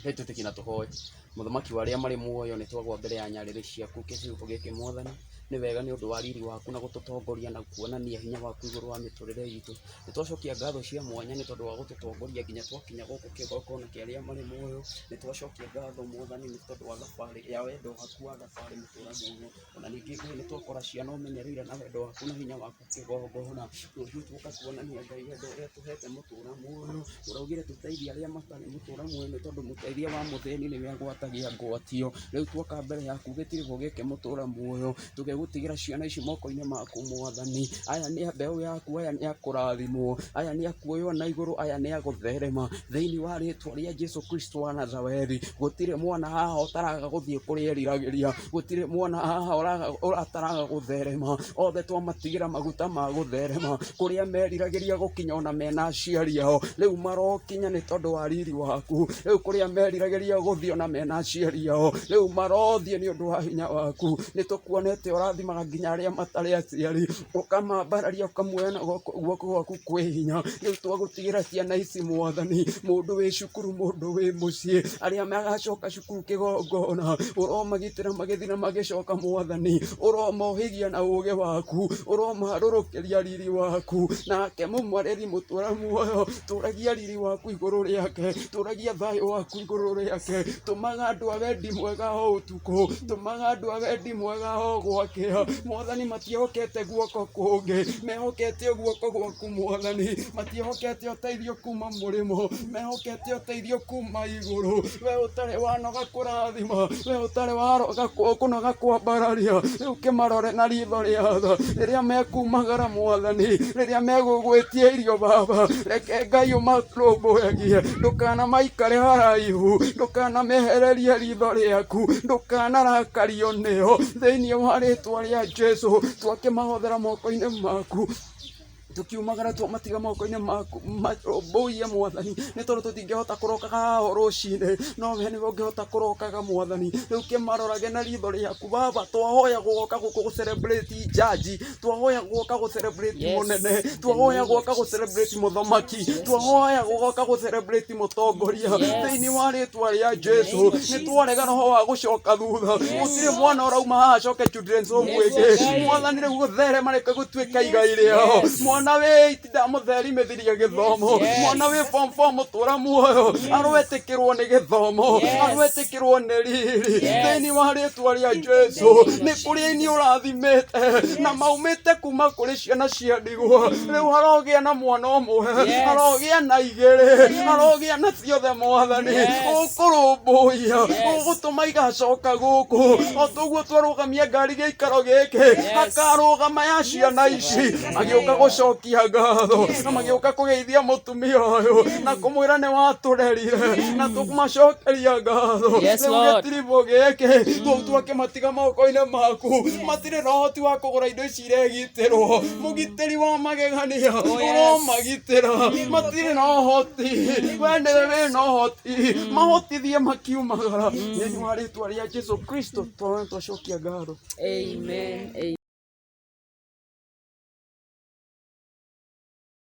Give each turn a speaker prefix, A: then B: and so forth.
A: Reke twĩtĩkie na tũhoe. Mũthamaki wa arĩa marĩ muoyo, nĩ twagwa mbere ya nyarĩrĩ ciaku kĩcigo gĩkĩ Mwathani. Nĩ wega nĩ ũndũ wa riri waku na gũtũtongoria na kuonania hinya waku igũrũ wa mĩtũrĩre itũ. Nĩ twacokia ngatho cia mwanya nĩ tondũ wa gũtũtongoria nginya twakinya gũkũ kĩgongona kĩa arĩa marĩ muoyo. Nĩ twacokia ngatho Mwathani nĩ tondũ wa thabarĩ ya wendo waku wa thabarĩ mũtũra muoyo. Ona ningĩ Ngai nĩ twakora ciana ũmenyereire na wendo waku na hinya waku kĩgongona. Rũciũ tuoka kuonania Ngai wendo ũrĩa ũtũhete mũtũra muoyo. Ũraugire tũteithie arĩa matarĩ mũtũra muoyo nĩ tondũ mũteithia wa mũthĩni nĩwe agwatagia ngwatio. Rĩu tuoka mbere yaku gĩtiribũ gĩkĩ mũtũra muoyo, tũgĩgũtigĩra ciana ici moko-inĩ maku Mwathani. Aya nĩ a mbeũ yaku, aya nĩ a kũrathimwo, aya nĩ a kuoywo na igũrũ, aya nĩ a gũtherema. Thĩinĩ wa rĩtwa rĩa Jesu Kristo wa Nazarethi, gũtirĩ mwana haha ũtaraga gũthiĩ kũrĩa eriragĩria. Gũtirĩ mwana haha ũrataraga gũtherema. Othe twamatigĩra maguta ma gũtherema kũrĩa meriragĩria gũkinya ona mena aciari ao, rĩu marokinya nĩ tondũ wa riri waku. Rĩu kũrĩa meriragĩria gũthiĩ ona mena aciari ao, rĩu marothiĩ nĩ ũndũ wa hinya waku. Nĩ tũkuonete ũrathimaga nginya arĩa matarĩ aciari, ũkamambararia ũkamuoya na guoko gwaku kwĩ hinya. Rĩu twagũtigĩra ciana ici Mwathani, mũndũ wĩ cukuru, mũndũ wĩ mũciĩ, arĩa magacoka cukuru kĩgongona, ũromagitĩra magĩthiĩ na magĩcoka Mwathani, ũromohĩgia na ũũgĩ waku, ũromaharũrũkĩria riri waku, nake mũmarĩri mũtũra muoyo, tũragia riri waku igũrũ rĩake, tũragia thayũ waku igũrũ rĩake, tũmaga andũ a wendi mwega o ũtukũ, tũmaga andũ a wendi mwega o gwakĩa, Mwathani matiĩhokete guoko kũngĩ, mehokete o guoko gwaku Mwathani, matiĩhokete ũteithio kuma mũrĩmo, mehokete ũteithio kuma igũrũ, we ũtarĩ wanoga kũrathima, we ũtarĩ waroga kũnoga kwambararia, rĩu kĩmarore na ritho rĩa tha, rĩrĩa mekumagara Mwathani, rĩrĩa megũgwĩtia irio Baba, reke Ngai ũmarũmbũyagie, ndũkanamaikare haraihu, ndũkanamehererie ritho rĩaku, ndũkanarakario nĩo, thĩinĩ wa rĩtwa rĩa Jesu, twakĩmahothera moko-inĩ maku. Tũkiumagara twamatiga moko-inĩ maku marũmbũiye Mwathani, nĩ tondũ tũtingĩhota kũrokaga haha o rũcinĩ, no we nĩwe ũngĩhota kũrokaga Mwathani. Rĩu kĩmarorage na ritho rĩaku Baba, twahoya gũgoka gũkũ gũ celebrate njanji, twahoya gũgoka gũ celebrate mũnene, twahoya gũgoka gũ celebrate mũthamaki, twahoya gũgoka gũ celebrate mũtongoria, thĩinĩ wa rĩtwa rĩa Jesu. Nĩ twarega roho wa gũcoka thutha, gũtirĩ mwana ũrauma haha acoke children's home ĩngĩ. Mwathani rĩu gũtherema reke gũtuĩke igai rĩao. Mwana wĩ eight ndamũtherimithirie gĩthomo, mwana wĩ form four mũtũra muoyo aroetĩkĩrwo nĩ gĩthomo, aroetĩkĩrwo nĩ riri thĩinĩ wa rĩtwa rĩa Jesu. Nĩ kũrĩ aini ũrathimĩte na maumĩte kuma kũrĩ ciana cia ndigwa, rĩu harogĩa na mwana ũmwe, harogĩa na igĩrĩ, harogĩa na ciothe Mwathani. Ũkũrũmbũiya, ũgũtũma igacoka gũkũ o toguo twarũgamia ngari gĩikaro gĩkĩ, hakarũgama ya ciana ici magĩũka gũcokia ngatho na magĩũka kũgeithia mũtumia ũyũ na kũmwĩra nĩ watũrerire na tũmacokeria ngatho. Rĩu gĩtiribũ gĩkĩ twakĩmatiga moko-inĩ maku, matirĩ na ũhoti wa kũgũra indo ici iregitĩrwo, mũgitĩri wa magegania ũromagitĩra, matirĩ na ũhoti, we nĩwe wĩna ũhoti, mahotithie makiumagara thĩinĩ wa rĩtwa rĩa Jesu Kristo twacokia ngatho.
B: Amen. Amen.